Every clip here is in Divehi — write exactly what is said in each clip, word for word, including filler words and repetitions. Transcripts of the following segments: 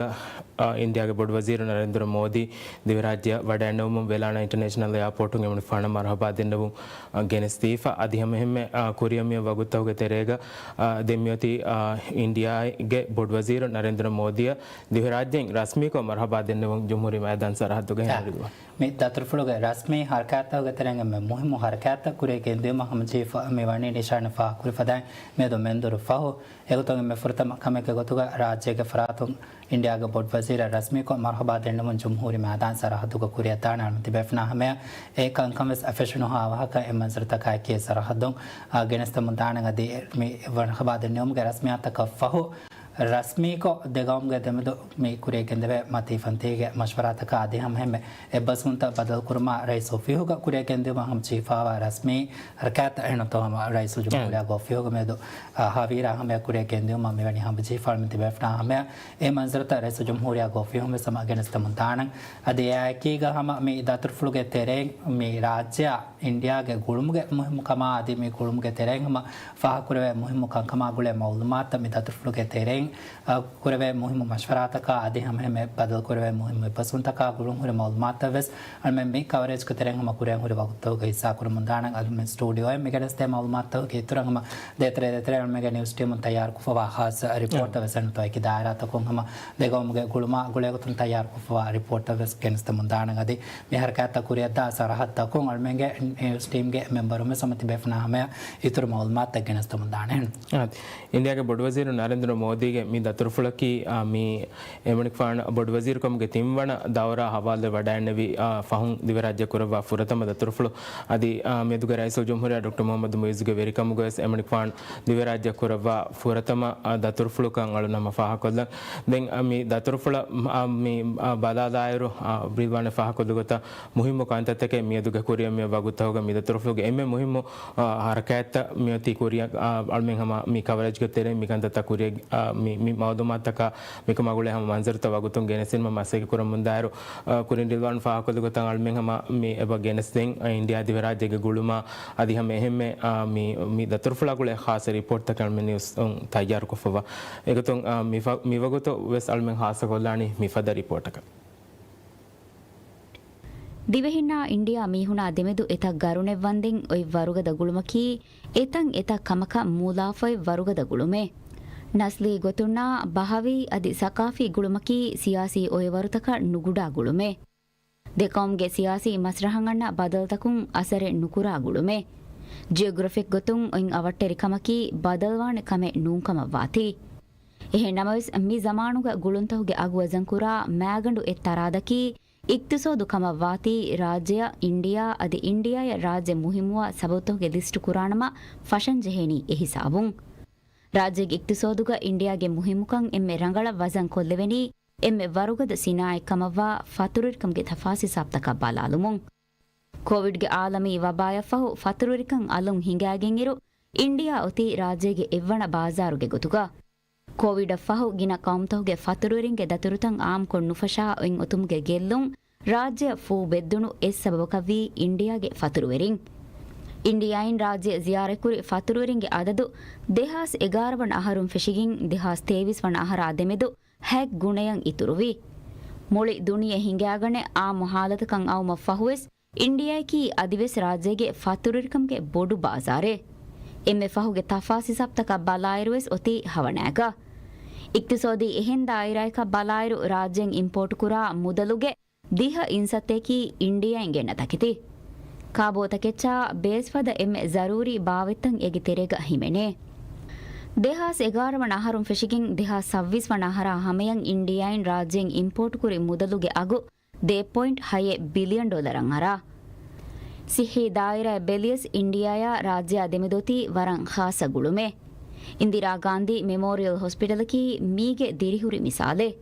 އ، އިންޑިއާގެ ބޮޑުވަޒީރު ނަރެންދުރަ މޯދީ ދިވެހިރާއްޖެއަށް ވަޑައެންނެވުމުން ވެލާނާ އިންޓަރނޭޝަނަލް އެއާޕޯޓުން އެމަނިކުފާނަށް މަރުހަބާ ދެންނެވުން، އ، ގެނެސްދީފަ. އަދި ހަމައެހެންމެ، އ، ކުރިއަށް މިއޮތް ވަގުތުތަކުގެ ތެރޭގަ، އ، ދެން މިއޮތީ، އ، އިންޑިއާގެ ބޮޑުވަޒީރު ނަރެންދުރަ މޯދީއަށް ދިވެހިރާއްޖެއިން ރަސްމީކޮށް މަރުހަބާ ދެންނެވުން ޖުމްހޫރީ މައިދާން ސަރަހައްދުގަ އެ، ހެންރިދުވާ. މި ދަތުރުފުޅުގެ ރަސްމީ ހަރަކާތްތަކުގެ ތެރެއިން އެންމެ މުހިއްމު ހަރަކާތްތައް ކުރިއަށް ގެންދިއުމަށް ހަމަޖެހިފަ މި ވަނީ ނިޝާން ފާހަގަކުރި ފަދައިން މިއަދު މެންދުރު ފަހު. އެގޮތުން އެންމެ ފުރަތަމަ ކަމެއްގެ ގޮތުގަ ރާއްޖޭގެ ފަރާތުން އިންޑިއާގެ ބޮޑުވަޒީރަށް ރަސްމީކޮށް މަރުހަބާ ދެންނެވުން ޖުމްހޫރީ މައިދާން ސަރަހައްދުގަ ކުރިއަށްދާނެ އަޅުމެން ތިބޭފުޅުންނާ ހަމަޔަށް އެ ކަންކަން ވެސް އަށް ފެށުނުހާ އަވަހަކަށް އެ މަންޒަރުތަކާއެކީ ސަރަހައްދުން، އާ، ގެނެސްދެމުން ދާނެ. އަދި މި މަރުހަބާ ދެންނެވުމުގެ ރަސްމިއްޔާތަކަށް ފަހު، ރަސްމީކޮށް ދެގައުމުގެ ދެމެދު މި ކުރިއަށް ގެންދެވޭ މަތީ ފަންތީގެ މަޝްވަރާތަކާ އަދި ހަމައެހެންމެ އެއްބަސްވުންތައް ބަދަލުކުރުމަށް ރައީސް އޮފީހުގަ ކުރިއަށް ގެންދިއުމަށް ހަމަޖެހިފައިވާ ރަސްމީ ހަރަކާތްތައް އެހެންތޯ ހަމަ ރައީސުލްޖުމްހޫރިއްޔާގެ އޮފީހުގެ މެދު، އާ، ހަވީރާ ހަމަޔަށް ކުރިއަށް ގެންދިއުމަށް މިވަނީ ހަމަޖެހިފައި އަޅުމެން ތިބޭފުޅުންނާ ހަމަޔަށް އެ މަންޒަރުތައް ރައީސުލްޖުމްހޫރިއްޔާގެ އޮފީހުން ވެސް ހަމަ ގެނެސްދެމުން ދާނަން. އަދި އެއާއެކީގަ ހަމަ މި ދަތުރުފުޅުގެ ތެރެއިން މި ރާއްޖެއަށް އިންޑިއާގެ ގުޅުމުގެ މުހިއްމުކަމާ އަދި މި ގުޅުމުގެ ތެރެއިން ހަމަ ފާހަގަކުރެވޭ މުހިއްމު ކަންކަމާ ގުޅޭ މައުލޫމާތުތައް މި ދަތުރުފުޅުގެ ތެރެއިން، އަ، ކުރެވޭ މުހިއްމު މަޝްވަރާތަކާ އަދި ހަމައެހެންމެ ބަދަލުކުރެވޭ މުހިއްމު އެއްބަސްވުންތަކާ ގުޅުންހުރި މައުލޫމާތުތައް ވެސް އަޅުމެން މި ކަވަރޭޖްގެ ތެރެއިން ހަމަ ކުރިއަށް ހުރި ވަގުތުތަކުގަ ހިއްސާކުރަމުން ދާނަން. އަޅުމެން ސްޓޫޑިއޯއިން މި ގެނެސްދޭ މައުލޫމާތުތަކުގެ އިތުރަށް ހަމަ ދޭތެރޭ ދޭތެރޭ އަޅުމެންގެ ނިއުސް ޓީމުން ތައްޔާރުކޮށްފަވާ ޚާއްސަ ރިޕޯޓްތައް ވެސް އެންމެ އެކި ދާއިރާތަކުން ހަމަ ދެގައުމުގެ ގުޅުމާ ގުޅޭގޮތުން ތައްޔާރުކޮށްފަވާ ރިޕޯޓްތައް ވެސް ގެނެސްދެމުން ދާނަން. އަދި މި ހަރަކާތްތައް ކުރިއަށްދާ ސަރަހައްދަކުން އަޅުމެންގެ ނިއުސް ޓީމްގެ މެމްބަރުން ވެސް ހަމަ ތިބޭފުޅުންނާ ހަމަޔަށް އިތުރު މައުލޫމާތުތައް ގެނެސްދެމުން ދާނެ. އާ، އިންޑިއާގެ ބޮޑުވަޒީރު ނަރެންދުރަ މޯދީގެ މި ދަތުރުފުޅަކީ، އާ، މި އެމަނިކުފާނު ބޮޑުވަޒީރުކަމުގެ ތިންވަނަ ދައުރާ ހަވާލުވެ ވަޑައިންނެވި، އާ، ފަހުން ދިވެރާއްޖެ ކުރައްވާ ފުރަތަމަ ދަތުރުފުޅު. އަދި، އާ، މިއަދުގެ ރައީސުލްޖުމްހޫރިއްޔާ ޑޮކްޓަރ މުހައްމަދު މުއިއްޒުގެ ވެރިކަމުގަވެސް އެމަނިކުފާނު ދިވެރާއްޖެ ކުރައްވާ ފުރަތަމަ، އާ، ދަތުރުފުޅުކަން އަޅުން ހަމަ ފާހަގަކޮށްލަން. ދެން، އާ، މި ދަތުރުފުޅަށް، އާ، މި، އާ، ބަލާލާއިރު، އާ، ރިލްވާން ފާހަގަކޮށްލި ގޮތަށް މުހިއްމު ކަންތައްތަކެއް މިއަދުގެ ކުރިއަށް މި ވަގުތުތަކުގަ މި ދަތުރުފުޅުގެ އެންމެ މުހިއްމު، އާ، ހަރަކާތްތައް މިއޮތީ ކުރިއަށް، އާ، އަޅުމެން ހަމަ މި ކަވަރޭޖްގެ ތެރެއިން މި ކަންތައްތައް ކުރިއަށް، އާ، މި، މި މައުލޫމާތުތަކާ މިކަމާ ގުޅޭ ހަމަ މަންޒަރުތައް ވަގުތުން ގެނެސްދިނުމަށް މަސައްކަތް ކުރަމުންދާއިރު، އާ، ކުރިން ރިލްވާން ފާހަގަކޮށްލި ގޮތަށް އަޅުމެން ހަމަ މި އެބަ ގެނެސްދޭން، އާ، އިންޑިއާ ދިވެރާއްޖޭގެ ގުޅުމާ އަދި ހަމަ އެހެންމެ، އާ، މި، މި ދަތުރުފުޅާ ގުޅޭ ޚާއްޞަ ރިޕޯޓްތަކެއް އަޅުމެން ނިއުސް ތައްޔާރުކޮށްފައްވާ. އެގޮތުން، އާ، މި ފަ-، މިވަގުތު ވެސް އަޅުމެން ޚާއްޞަކޮށްލާނީ މިފަދަ ރިޕޯޓަކަށް. ދިވެހިންނާ އިންޑިއާ މީހުނާ ދެމެދު އެތައް ގަރުނެއްވަންދެން އޮތް ވަރުގަދަ ގުޅުމަކީ، އެތަން އެތައް ކަމަކަށް މޫލާފައި ވަރުގަދަ ގުޅުމެއް. ނަސްލީ ގޮތުންނާ ބަހަވީ އަދި ސަޤާފީ ގުޅުމަކީ، ސިޔާސީ އޮއެވަރުތަކަށް ނުގުޑާ ގުޅުމެއް. ދެ ޤައުމުގެ ސިޔާސީ މަސްރަހަށް އަންނަ ބަދަލުތަކުން އަސަރެއް ނުކުރާ ގުޅުމެއް. ޖިއޮގްރަފިކް ގޮތުން އޮތް އަވަށްޓެރިކަމަކީ، ބަދަލުވާނެ ކަމެއް ނޫންކަމަށްވާތީ. އެހެން ނަމަވެސް، މި ޒަމާނުގަ ގުޅުންތަކުގެ އަގު ވަޒަންކުރާ މައިގަނޑު އެއް ތަރާދަކީ، އިޤްތިޞާދު ކަމަށްވާތީ، ރާއްޖެއަށް އިންޑިއާ އަދި އިންޑިއާއަށް ރާއްޖެ މުހިއްމުވާ ސަބަބުތަކުގެ ލިސްޓު ކުރާނަމަ ފަށަން ޖެހޭނީ އެ ހިސާބުން. ރާއްޖޭގެ އިޤްތިޞާދުގަ އިންޑިއާގެ މުހިއްމުކަން އެންމެ ރަނގަޅަށް ވަޒަން ކޮށްލެވެނީ، އެންމެ ވަރުގަދަ ސިނާއަތް ކަމަށްވާ ފަތުރުވެރިކަމުގެ ތަފާސް ހިސާބުތަކަށް ބަލާލުމުން. ކޯވިޑްގެ އާލަމީ ވަބާއަށްފަހު ފަތުރުވެރިކަން އަލުން ހިނގައިގެންއިރު، އިންޑިއާ އޮތީ ރާއްޖޭގެ އެއްވަނަ ބާޒާރުގެ ގޮތުގަ. ކޯވިޑަށްފަހު ގިނަ ޤައުމުތަކުގެ ފަތުރުވެރިންގެ ދަތުރުތައް އާއްމުކޮށް ނުފަށާ އޮތް އޮތުމުގެ ގެއްލުން ރާއްޖެއަށް ފޫ ބެއްދުނު އެއް ސަބަބަކަށްވީ އިންޑިއާގެ ފަތުރުވެރިން. އިންޑިއާއިން ރާއްޖެ ޒިޔާރަތްކުރި ފަތުރުވެރިންގެ އަދަދު ދެހާސް އެގާރަ ވަނަ އަހަރުން ފެށިގެން ދެހާސް ތޭވީސް ވަނަ އަހަރާ ދެމެދު ހަތް ގުނަޔަށް އިތުރުވި. މުޅި ދުނިޔެ ހިނގާގަނެ އާއްމު ހާލަތަކަށް އައުމަށް ފަހުވެސް، އިންޑިއާއަކީ އަދިވެސް ރާއްޖޭގެ ފަތުރުވެރިކަމުގެ ބޮޑު ބާޒާރެއް. އެންމެ ފަހުގެ ތަފާސް ހިސާބުތަކަށް ބަލާއިރުވެސް އޮތީ ހަވަނައިގަ. އިޤްތިޞާދީ އެހެން ދާއިރާއަކަށް ބަލާއިރު، ރާއްޖޭން އިމްޕޯޓުކުރާ މުދަލުގެ ދިހަ އިންސައްތައަކީ އިންޑިއާއިން ގެންނަ ތަކެތި. ކާބޯތަކެއްޗާ ބޭސްފަދަ އެންމެ ޒަރޫރީ ބާވަތްތައް އޭގެ ތެރޭގަ ހިމެނޭ. ދެހާސް އެގާރަ ވަނަ އަހަރުން ފެށިގެން ދެހާސް ސައްބީސް ވަނަ އަހަރާ ހަމަޔަށް އިންޑިއާއިން ރާއްޖޭން އިމްޕޯޓުކުރި މުދަލުގެ އަގު ދެ ޕޮއިންޓް ހައެއް ބިލިއަން ޑޮލަރަށް އަރާ. ސިއްހީ ދާއިރާއަށް ބެލިޔަސް އިންޑިއާއާ ރާއްޖެއާ ދެމެދު އޮތީ ވަރަށް ޚާއްޞަ ގުޅުމެއް. އިންދިރާ ގާންދީ މެމޯރިއަލް ހޮސްޕިޓަލަކީ މީގެ ދިރިހުރި މިސާލެއް.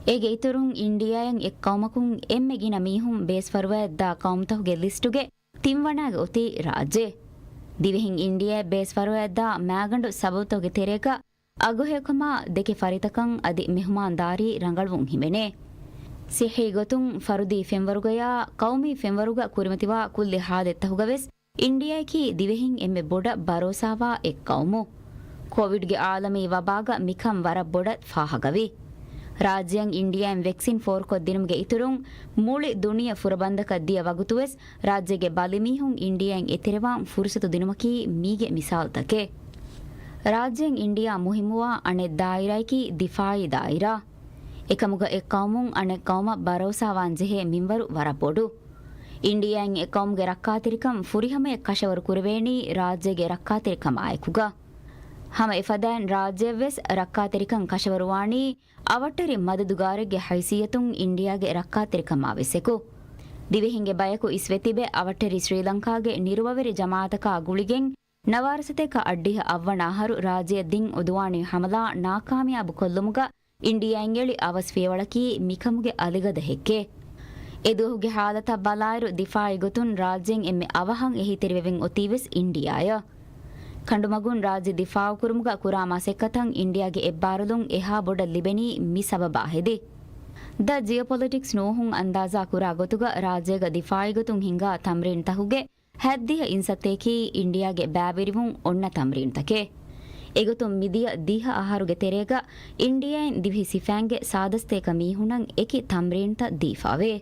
އޭގެ އިތުރުން އިންޑިއާއަށް އެއް ޤައުމަކުން އެންމެ ގިނަ މީހުން ބޭސްފަރުވައަށްދާ ޤައުމުތަކުގެ ލިސްޓުގެ ތިންވަނާގަ އޮތީ ރާއްޖެ. ދިވެހިން އިންޑިއާއަށް ބޭސްފަރުވައަށްދާ މައިގަނޑު ސަބަބުތަކުގެ ތެރޭގަ އަގުހެޔޮކަމާ ދެކެ ފަރިތަކަން އަދި މެހުމާންދާރީ ރަނގަޅުވުން ހިމެނޭ. ސިއްހީ ގޮތުން ފަރުދީ ފެންވަރުގަޔާ ޤައުމީ ފެންވަރުގަ ކުރިމަތިވާ ކުއްލި ހާލަތްތަކުގަވެސް އިންޑިއާއަކީ ދިވެހިން އެންމެ ބޮޑަށް ބަރޯސާވާ އެއް ޤައުމު. ކޯވިޑްގެ އާލަމީ ވަބާގަ މިކަން ވަރަށް ބޮޑަށް ފާހަގަވި. ރާއްޖެއަށް އިންޑިއާއިން ވެކްސިން ފޯރުކޮށްދިނުމުގެ އިތުރުން، މުޅި ދުނިޔެ ފުރަބަނދަކަށް ދިޔަ ވަގުތުވެސް، ރާއްޖޭގެ ބަލިމީހުން އިންޑިއާއިން އެތެރެވާން ފުރުސަތު ދިނުމަކީ މީގެ މިސާލުތަކެއް. ރާއްޖެއިން އިންޑިއާ މުހިއްމުވާ އަނެއް ދާއިރާއަކީ ދިފާއީ ދާއިރާ. އެކަމުގަ އެއް ޤައުމުން އަނެއް ޤައުމަށް ބަރޯސާވާން ޖެހޭ މިންވަރު ވަރަށް ބޮޑު. އިންޑިއާއިން އެ ޤައުމުގެ ރައްކާތެރިކަން ފުރިހަމަޔަށް ކަށަވަރު ކުރެވޭނީ ރާއްޖޭގެ ރައްކާތެރިކަމާއެކުގަ. ހަމަ އެފަދައިން ރާއްޖެއަށްވެސް ރައްކާތެރިކަން ކަށަވަރުވާނީ އަވަށްޓެރި މަދަދުގާރެއްގެ ހައިސިއްޔަތުން އިންޑިއާގެ ރައްކާތެރިކަމާވެސް އެކު. ދިވެހިންގެ ބަޔަކު އިސްވެތިބެ އަވަށްޓެރި ސްރީލަންކާގެ ނިރުވަވެރި ޖަމާއަތަކާ ގުޅިގެން، ނަވާރަސަތޭކަ އައްޑިހަ އަށްވަނަ އަހަރު ރާއްޖެއަށް ދިން އުދުވާނީ ހަމަލާ ނާކާމިޔާބު ކޮށްލުމުގަ އިންޑިއާއިން އެޅި އަވަސް ފިޔަވަޅަކީ މިކަމުގެ އަލިގަދަ ހެއްކެއް. އެދުވަހުގެ ހާލަތަށް ބަލާއިރު، ދިފާއީ ގޮތުން ރާއްޖެއިން އެންމެ އަވަހަށް އެހީތެރިވެވެން އޮތީވެސް އިންޑިއާއަށް. ކަނޑުމަގުން ރާއްޖެ ދިފާއުކުރުމުގަ ކުރާ މަސައްކަތަށް އިންޑިއާގެ އެއްބާރުލުން އެހާ ބޮޑަށް ލިބެނީ މި ސަބަބާ ހެދި. ދަ ޖިއޯޕޮލިޓިކްސް ނޫހުން އަންދާޒާ ކުރާ ގޮތުގަ ރާއްޖޭގަ ދިފާއީ ގޮތުން ހިނގާ ތަމްރީންތަކުގެ ހައްދިހަ އިންސައްތައަކީ އިންޑިއާގެ ބައިވެރިވުން އޮންނަ ތަމްރީންތަކެއް. އެގޮތުން މިދިޔަ ދިހަ އަހަރުގެ ތެރޭގަ އިންޑިއާއިން ދިވެހި ސިފައިންގެ ސާދަ ސަތޭކަ މީހުނަށް އެކި ތަމްރީންތައް ދީފައވޭ.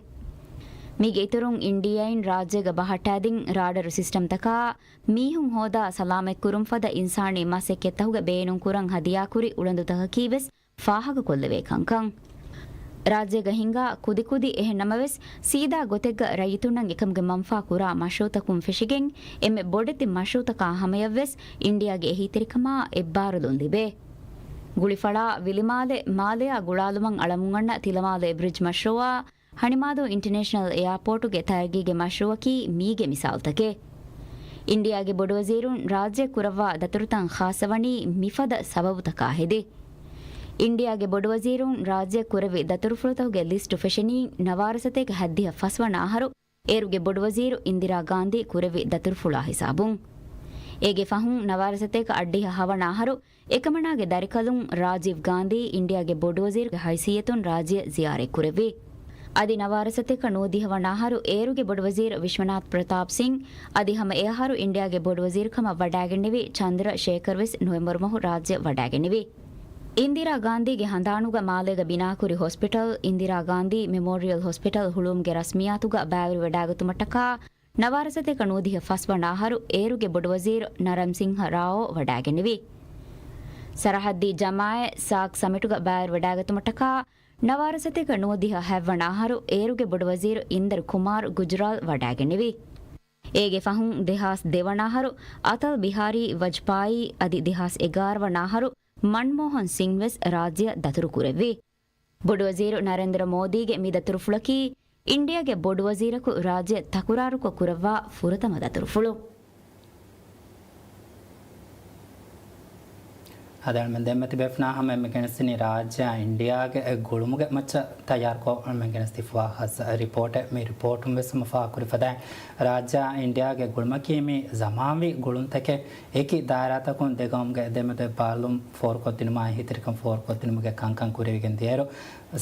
މީގެ އިތުރުން އިންޑިއާއިން ރާއްޖޭގަ ބަހައްޓާދިން ރާޑަރު ސިސްޓަމްތަކާ، މީހުން ހޯދާ ސަލާމަތްކުރުން ފަދަ އިންސާނީ މަސައްކަތްތަކުގެ ބޭނުންކުރަން ހަދިޔާކުރި އުޅަނދުތަކަކީވެސް ފާހަގަކޮށްލެވޭ ކަންކަން. ރާއްޖޭގަ ހިނގާ ކުދިކުދި އެހެން ނަމަވެސް، ސީދާ ގޮތެއްގަ ރައްޔިތުންނަށް އެކަމުގެ މަންފާ ކުރާ މަޝްރޫއުތަކުން ފެށިގެން، އެންމެ ބޮޑެތި މަޝްރޫއުތަކާ ހަމަޔަށްވެސް އިންޑިއާގެ އެހީތެރިކަމާ އެއްބާރުލުން ލިބޭ. ގުޅިފަޅާ ވިލިމާލެ، މާލެއާ ގުޅާލުމަށް އަޅަމުންއަންނަ ތިލަމާލެ ބްރިޖް މަޝްރޫއާ، ހަނިމާދޫ އިންޓަނޭޝަނަލް އެއާޕޯޓުގެ ތަރައްގީގެ މަޝްރޫއަކީ މީގެ މިސާލުތަކެއް. އިންޑިއާގެ ބޮޑުވަޒީރުން ރާއްޖެ ކުރައްވާ ދަތުރުތައް ޚާއްސަވަނީ މިފަދަ ސަބަބުތަކާ ހެދި. އިންޑިއާގެ ބޮޑުވަޒީރުން ރާއްޖެ ކުރެއްވި ދަތުރުފުޅުތަކުގެ ލިސްޓު ފެށެނީ ނަވާރަސަތޭކަ ހައްދިހަ ފަސްވަނަ އަހަރު އޭރުގެ ބޮޑުވަޒީރު އިންދިރާ ގާންދީ ކުރެއްވި ދަތުރުފުޅާ ހިސާބުން. އޭގެ ފަހުން ނަވާރަސަތޭކަ އައްޑިހަ ހަވަނަ އަހަރު އެކަމަނާގެ ދަރިކަލުން ރާޖީވް ގާންދީ އިންޑިއާގެ ބޮޑުވަޒީރުގެ ހައިސިއްޔަތުން ރާއްޖެ ޒިޔާރަތްކުރެއްވި. އަދި ނަވާރަސަތޭކަ ނުވަދިހަ ވަނަ އަހަރު އޭރުގެ ބޮޑުވަޒީރު ވިޝްވަނާތް ޕްރަތާޕް ސިން، އަދި ހަމަ އެއަހަރު އިންޑިއާގެ ބޮޑުވަޒީރުކަމަށް ވަޑައިގެންނެވި ޗަންދްރަ ޝޭކަރް ވެސް ނޮވެމްބަރު މަހު ރާއްޖެ ވަޑައިގެންނެވި. އިންދިރާ ގާންދީގެ ހަނދާނުގަ މާލޭގަ ބިނާކުރި ހޮސްޕިޓަލް، އިންދިރާ ގާންދީ މެމޯރިއަލް ހޮސްޕިޓަލް ހުޅުވުމުގެ ރަސްމިއްޔާތުގަ ބައިވެރިވެވަޑައިގަތުމަށްޓަކާ، ނަވާރަސަތޭކަ ނުވަދިހަ ފަސްވަނަ އަހަރު އޭރުގެ ބޮޑުވަޒީރު ނަރަމް ސިންހަ ރާއޯ ވަޑައިގެންނެވި. ސަރަހައްދީ ޖަމާއަތް ސާކް ސަމިޓުގަ ބައިވެރިވެވަޑައިގަތުމަށްޓަކާ، ނަވާރަސަތޭކަ ނުވަދިހަ ހަތްވަނަ އަހަރު އޭރުގެ ބޮޑުވަޒީރު އިންދަރު ކުމާރު ގުޖުރާލް ވަޑައިގެންނެވި. އޭގެ ފަހުން ދެހާސް ދެވަނަ އަހަރު އަޓަލް ބިހާރީ ވަޖްޕާއީ އަދި ދެހާސް އެގާރަ ވަނަ އަހަރު މަންމޯހަން ސިން ވެސް ރާއްޖެއަށް ދަތުރުކުރެއްވި. ބޮޑުވަޒީރު ނަރެންދްރަ މޯދީގެ މި ދަތުރުފުޅަކީ އިންޑިއާގެ ބޮޑުވަޒީރަކު ރާއްޖެ ތަކުރާރުކޮށް ކުރައްވާ ފުރަތަމަ ދަތުރުފުޅު. އަދި އަޅަމެން ދެންމެ ތިބޭފުނާ ހަމަ އެންމެ ގެނެސްދިނީ ރާއްޖެއާ އިންޑިއާގެ ގުޅުމުގެ މައްޗަށް ތައްޔާރުކޮށް އަޅަމެން ގެނެސްދީފަވާ ޚާއްސަ ރިޕޯޓެއް. މި ރިޕޯޓުން ވެސް ހަމަ ފާހަގަކުރި ފަދައިން، ރާއްޖެއާ އިންޑިއާގެ ގުޅުމަކީ މި ޒަމާންވީ ގުޅުންތަކެއް. އެކި ދާއިރާތަކުން ދެގައުމުގެ ދެމެދު އެއްބާރުލުން ފޯރުކޮށްދިނުމާ އެހީތެރިކަން ފޯރުކޮށްދިނުމުގެ ކަންކަން ކުރެވިގެން ދިޔައިރު،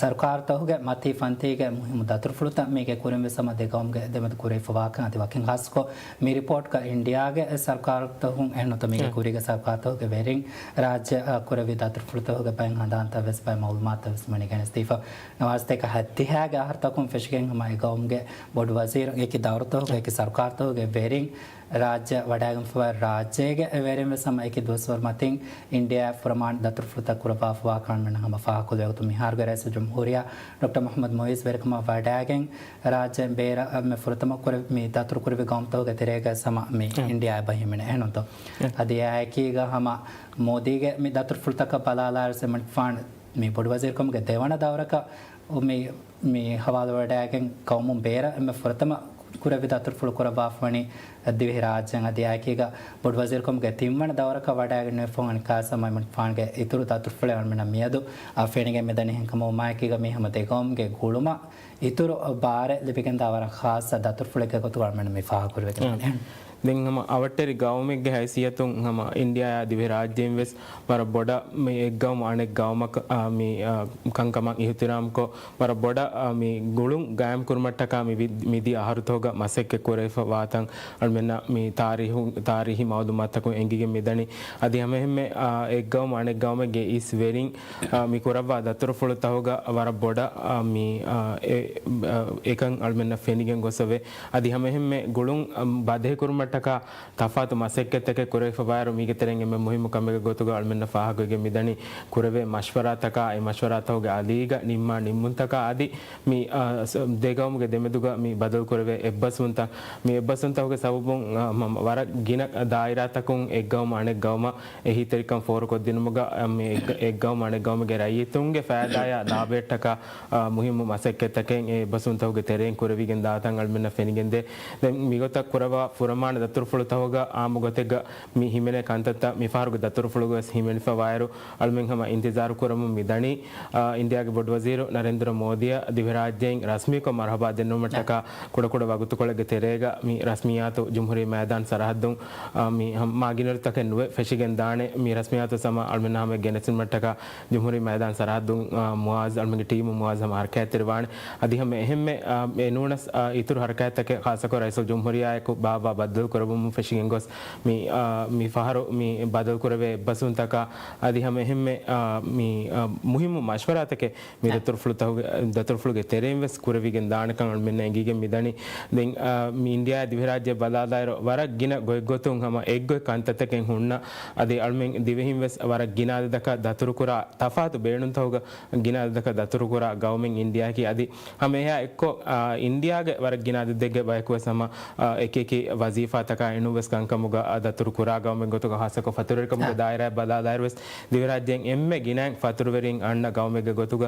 ސަރުކާރުތަކުގެ މަތީ ފަންތީގެ މުހިއްމު ދަތުރުފުޅުތައް މީގެ ކުރިން ވެސް ހަމަ ދެގައުމުގެ ދެމެދު ކުރެވިފަވާކަން އަދި ވަކިން ޚާއްސަކޮށް، މި ރިޕޯޓްގަ އިންޑިއާގެ ސަރުކާރުތަކުން އެހެންނުތަ މީގެ ކުރީގެ ސަރުކާރުތަކުގެ ވެރިން ރާއްޖެއަށް ކުރެއްވި ދަތުރުފުޅުތަކުގެ ބައެއް ހަނދާންތައް ވެސް ބައެއް މައުލޫމާތުތައް ވެސް މިވަނީ ގެނެސްދީފަ. ނަވާރަސަތޭކަ ހައްދިހައިގެ އަހަރުތަކުން ފެށިގެން ހަމަ އެ ގައުމުގެ ބޮޑު ވަޒީރު އެކި ދައުރުތަކުގެ އެކި ސަރުކާރުތަކުގެ ވެރިން ރާއްޖެ ވަޑައިގެންފަވާ ރާއްޖޭގެ ވެރިން ވެސް ހަމަ އެކި ދުވަސްވަރު މަތިން އިންޑިއާ ފުރަމާން ދަތުރުފުޅުތައް ކުރައްވާފަވާކަން ހަމަ ފާހަގަކޮށްލެވޭ ގޮތުން މިހާރުގެ ރައީސުލްޖުމްހޫރިއްޔާ ޑޮކްޓަރ މުޙައްމަދު މުޢިއްޒު ވެރިކަމަށް ވަޑައިގެން ރާއްޖެ ބޭރަށް މި ފުރަތަމަ ކުރެ-، މި ދަތުރު ކުރެވި ގައުމުތަކުގެ ތެރޭގަ ހަމަ މި އިންޑިއާ އެބަ ހިމެނޭ އެހެންނުތޯ؟ އަދި އެއާއެކީގަ ހަމަ މޯދީގެ މި ދަތުރުފުޅުތަކަށް ބަލާލާއިރު އެމަނިކުފާނު މި ބޮޑުވަޒީރުކަމުގެ ދެވަނަ ދައުރަކަށް މި، މި ހަވާލުވަޑައިގެން ގައުމުން ބޭރަށް އެންމެ ފުރަތަމަ ކުރެއްވި ދަތުރުފުޅު ކުރައްވާފަވަނީ ދިވެހިރާއްޖެއިން. އަދި އެއާއެކީގަ ބޮޑުވަޒީރުކަމުގެ ތިންވަނަ ދައުރަކަށް ވަޑައިގެންނެވިފަ އަނެއްކާވެސް އަޅަމެން އިމްރާން ޚާންގެ އިތުރު ދަތުރުފުޅެއް އަޅަމެންނަށް މިއަދު އަ، ފެނިގެން މިދަނީ. އެހެންކަމުން އެއާއެކީގަ މި ހަމަ ދެގައުމުގެ ގުޅުމަށް އިތުރު ބާރެއް ލިބިގެންދާ ވަރަށް ޚާއްސަ ދަތުރުފުޅެއްގެ ގޮތުގަ އަޅަމެން މި ފާހަގަކުރެވިގެން އާ. ދަނީ. ދެން ހަމަ އަވަށްޓެރި ގައުމެއްގެ ހައިސިއްޔަތުން ހަމަ އިންޑިއާއާ ދިވެހިރާއްޖޭން ވެސް ވަރަށް ބޮޑަށް މި އެއްގައުމު އަނެއް ގައުމަކަށް، އާ، މި، އާ، ކަންކަމަށް އިހުތިރާމްކޮށް، ވަރަށް ބޮޑަށް، އާ، މި ގުޅުން ގާއިމް ކުރުމަށްޓަކާ މި ވި-، މިދިޔަ އަހަރުތަކުގަ މަސައްކަތް ކުރެވިފަ ވާތަން އަޅުމެންނަށް މި ތާރީހު-، ތާރީހީ މައުލޫމާތުތަކުން އެނގިގެން މިދަނީ. އަދި ހަމައެހެންމެ، އާ، އެއްގައުމު އަނެއްގައުމެއްގެ އިސް ވެރިން، އާ، މި ކުރައްވާ ދަތުރުފުޅުތަކުގަ ވަރަށް ބޮޑަށް، އާ، މި، އާ، އެ-، އާ، އެކަން އަޅުމެންނަށް ފެނިގެން ގޮސްފަވޭ. އަދި ހަމައެހެންމެ ގުޅުން، އަ، ބަދަހިކުރުމަށްޓަކާ ތަފާތު މަސައްކަތްތަކެއް ކުރެވިފަވާއިރު، މީގެ ތެރެއިން އެންމެ މުހިއްމު ކަމެއްގެ ގޮތުގަ އަޅުމެންނަށް ފާހަގަވެގެން މިދަނީ ކުރެވޭ މަޝްވަރާތަކާ، އެ މަޝްވަރާތަކުގެ އަލީގަ ނިންމާ ނިންމުންތަކާ އަދި މި، އަ، ސ-، ދެގައުމުގެ ދެމެދުގަ މި ބަދަލުކުރެވޭ އެއްބަސްވުންތައް، މި އެއްބަސްވުންތަކުގެ ސަބަބުން، އަ، މަ-، ވަރަށް ގިނަ ދާއިރާތަކުން އެއްގައުމު އަނެއްގައުމަށް އެހީތެރިކަން ފޯރުކޮށްދިނުމުގަ، އަ، މި އެއްގަ-، އެއްގައުމު އަނެއްގައުމުގެ ރައްޔިތުންގެ ފައިދާޔާ ލާބަޔަށްޓަކާ، އާ، މުހިއްމު މަސައްކަތްތަކެއް އެ އެއްބަސްވުންތަކުގެ ތެރެއިން ކުރެވިގެން ދާތަން އަޅުމެންނަށް ފެނިގެންދޭ. ދެން މިގޮތަށް ކުރައްވާ ފުރަމާނަ ދަތުރުފުޅުތަކުގަ އާއްމު ގޮތެއްގަ މި ހިމެނޭ ކަންތައްތައް މިފަހަރުގެ ދަތުރުފުޅުގަވެސް ހިމެނިފަވާއިރު، އަޅުމެން ހަމަ އިންތިޒާރު ކުރަމުން މިދަނީ، އާ، އިންޑިއާގެ ބޮޑުވަޒީރު ނަރެންދުރަ މޯދީއަށް ދިވެހިރާއްޖެއިން ރަސްމީކޮށް މަރުހަބާ ދެންނެވުމަށްޓަކާ ކުޑަކުޑަ ވަގުތުކޮޅެއްގެ ތެރޭގަ މި ރަސްމިއްޔާތު ޖުމްހޫރީ މައިދާން ސަރަހައްދުން، އާ، މި ހަމަ މާގިނައިރުތަކެއް ނުވެ ފެށިގެން ދާނެ. މި ރަސްމިއްޔާތު ސަމާ އަޅުމެންނަށް ހަމަ ގެނެސްދިނުމަށްޓަކާ ޖުމްހޫރީ މައިދާން ސަރަހައްދުން، އާ، މުއާޒް އަޅުމެންގެ ޓީމު މުއާޒް ހަމަ ހަރަކާތްތެރިވާނެ. އަދި ހަމަ އެހެންމެ، އާ، އެ ނޫނަސް، އާ، އިތުރު ހަރަކާތްތަކެއް ޚާއްޞަކޮށް ރައީސުލް ޖުމްހޫރިއްޔާއެކު ބާއްވާ ބައްދަލު ކުރެއްވުމުން ފެށިގެން ގޮސް، މި، އާ، މި ފަހަރު މި ބަދަލު ކުރެވޭ އެއްބަސްވުންތަކާ އަދި ހަމަ އެހެންމެ، އާ، މި، އާ، މުހިއްމު މަޝްވަރާތަކެއް މި ދަތުރުފުޅުތަކުގެ، ދަތުރުފުޅުގެ ތެރެއިން ވެސް ކުރެވިގެން ދާނެކަން އަޅުމެންނަށް އެނގިގެން މިދަނީ. ދެން، އާ، މި އިންޑިއާއާ ދިވެހިރާއްޖެ ބަލާލާއިރު، ވަރަށް ގިނަ ގޮތްގޮތުން ހަމަ އެއްގޮތް ކަންތައްތަކެއް ހުންނަ އަދި އަޅުމެން ދިވެހިން ވެސް ވަރަށް ގިނަ އަދަދަކަށް ދަތުރުކުރާ ތަފާތު ބޭނުންތަކުގަ ގިނަ އަދަދަކަށް ދަތުރުކުރާ ގައުމެއް އިންޑިއާއަކީ. އަދި ހަމަ އެހާ އެއްކޮށް، އާ، އިންޑިއާގެ ވަރަށް ގިނަ އަދަދެއްގެ ބަޔަކު ވެސް ހަމަ، އާ، އެކި އެކި ވަޒީފާތަކާ އެނޫންވެސް ކަންކަމުގަ، އާ، ދަތުރު ކުރާ ގައުމެއް ގޮތުގަ ހާއްސަކޮށް ފަތުރުވެރިކަމުގެ ދާއިރާއަށް ބަލާލާއިރު ވެސް ދިވެހިރާއްޖޭން އެންމެ ގިނައިން ފަތުރުވެރިން އަންނަ ގައުމެއްގެ ގޮތުގަ،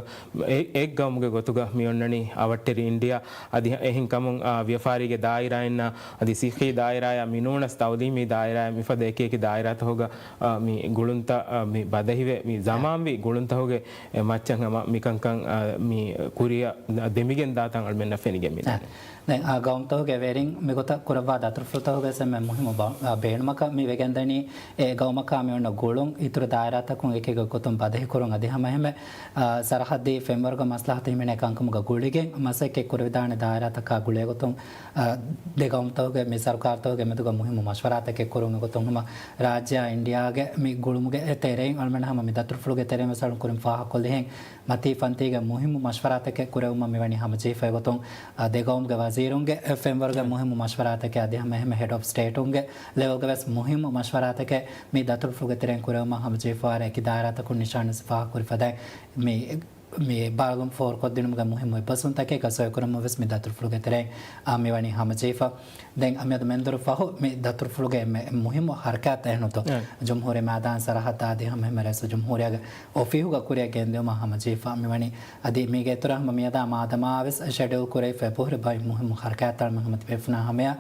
އެ-، އެއް ގައުމުގެ ގޮތުގަ މި އޮންނަނީ އަވަށްޓެރި އިންޑިއާ. އަދި އެހެންކަމުން، އާ، ވިޔަފާރީގެ ދާއިރާއިންނާ، އަދި ސިއްހީ ދާއިރާއާ، މިނޫނަސް ތައުލީމީ ދާއިރާއާ މިފަދަ އެކި އެކި ދާއިރާތަކުގަ، އާ، މި ގުޅުންތައް، އާ، މި ބަދަހިވެ، މި ޒަމާންވީ ގުޅުންތަކުގެ އެ މައްޗަށް ހަމަ މިކަންކަން، އާ، މި ކުރިއަށް ދެމިގެން ދާތަން އަޅުމެންނަށް ފެނިގެން މިދަނީ. ދެން އާ ގައުމުތަކުގެ ވެރިން މިގޮތަށް ކުރައްވާ ދަތުރުފުޅުތަކުގެ އެންމެ މުހިއްމު ބަ-، އާ، ބޭނުމަކަށް މި ވެގެންދަނީ، އެ ގައުމަކާ މި އޮންނަ ގުޅުން އިތުރު ދާއިރާތަކުން އެކި ގޮތުން ބަދަހިކުރުން އަދި ހަމައެހެންމެ، އާ، ސަރަހައްދީ ފެންވަރުގެ މަސްލަހަތު ހިމެނޭ ކަންކަމުގަ ގުޅިގެން މަސައްކަތް ކުރެވިދާނެ ދާއިރާތަކާ ގުޅޭގޮތުން، އާ، ދެ ގައުމުތަކުގެ މި ސަރުކާރުތަކުގެ މެދުގަ މުހިއްމު މަޝްވަރާތަކެއް ކުރުމުގެ ގޮތުން ހަމަ ރާއްޖެއާ އިންޑިއާގެ މި ގުޅުމުގެ ތެރެއިން އަޅުމެން ހަމަ މި ދަތުރުފުޅުގެ ތެރެއިން ވެސް އަޅުން ކުރިން ފާހަގަކޮށްލިހެން މަތީ ފަންތީގެ މުހިއްމު މަޝްވަރާތަކެއް ކުރެވުމަށް މިވަނީ ހަމަޖެހިފައި ގޮތުން، އާ، ދެ ގައުމުގެ ވަޒީރުންގެ ފެންވަރުގެ މުހިއްމު މަޝްވަރާތަކެއް އަދި ހަމައެހެންމެ ހެޑް އޮފް ސްޓޭޓުންގެ ލެވެލްގެ ވެސް މުހިއްމު މަޝްވަރާތަކެއް މި ދަތުރުފުޅުގެ ތެރެއިން ކުރެވުމަށް ހަމަޖެހިފަވާރޭ އެކި ދާއިރާތަކުން ނިޝާން ވެސް ފާހަގަކުރި ފަދައިން މި، މި ބައިވެރިން ފޯރުކޮށްދިނުމުގެ މުހިއްމު އެއްބަސްވުންތަކެއްގަ ސޮއިކުރަމުން ވެސް މި ދަތުރުފުޅުގެ ތެރެއިން، އާ، މިވަނީ ހަމަޖެހިފަ. ދެން އަމިއަދު މެންދުރު ފަހު މި ދަތުރުފުޅުގެ އެންމެ މުހިއްމު ހަރަކާތް އެހެންނުތޯ؟ އެ. ޖުމްހޫރީ މައިދާން ސަރަހައްދާ އަދި ހަމައެހެންމެ ރައީސުލްޖުމްހޫރިއްޔާގެ އޮފީހުގަ ކުރިއަށް ގެންދިއުމަށް ހަމަޖެހިފަ މިވަނީ. އަދި މީގެ އިތުރަށް ހަމަ މިއަދާ މާދަމާ ވެސް ޝެޑިއުލް ކުރެވިފަ އެބަހުރި ބައި މުހިއްމު ހަރަކާތްތައް ހަމަ ތިބޭފުޅުންނާ ހަމަޔަށް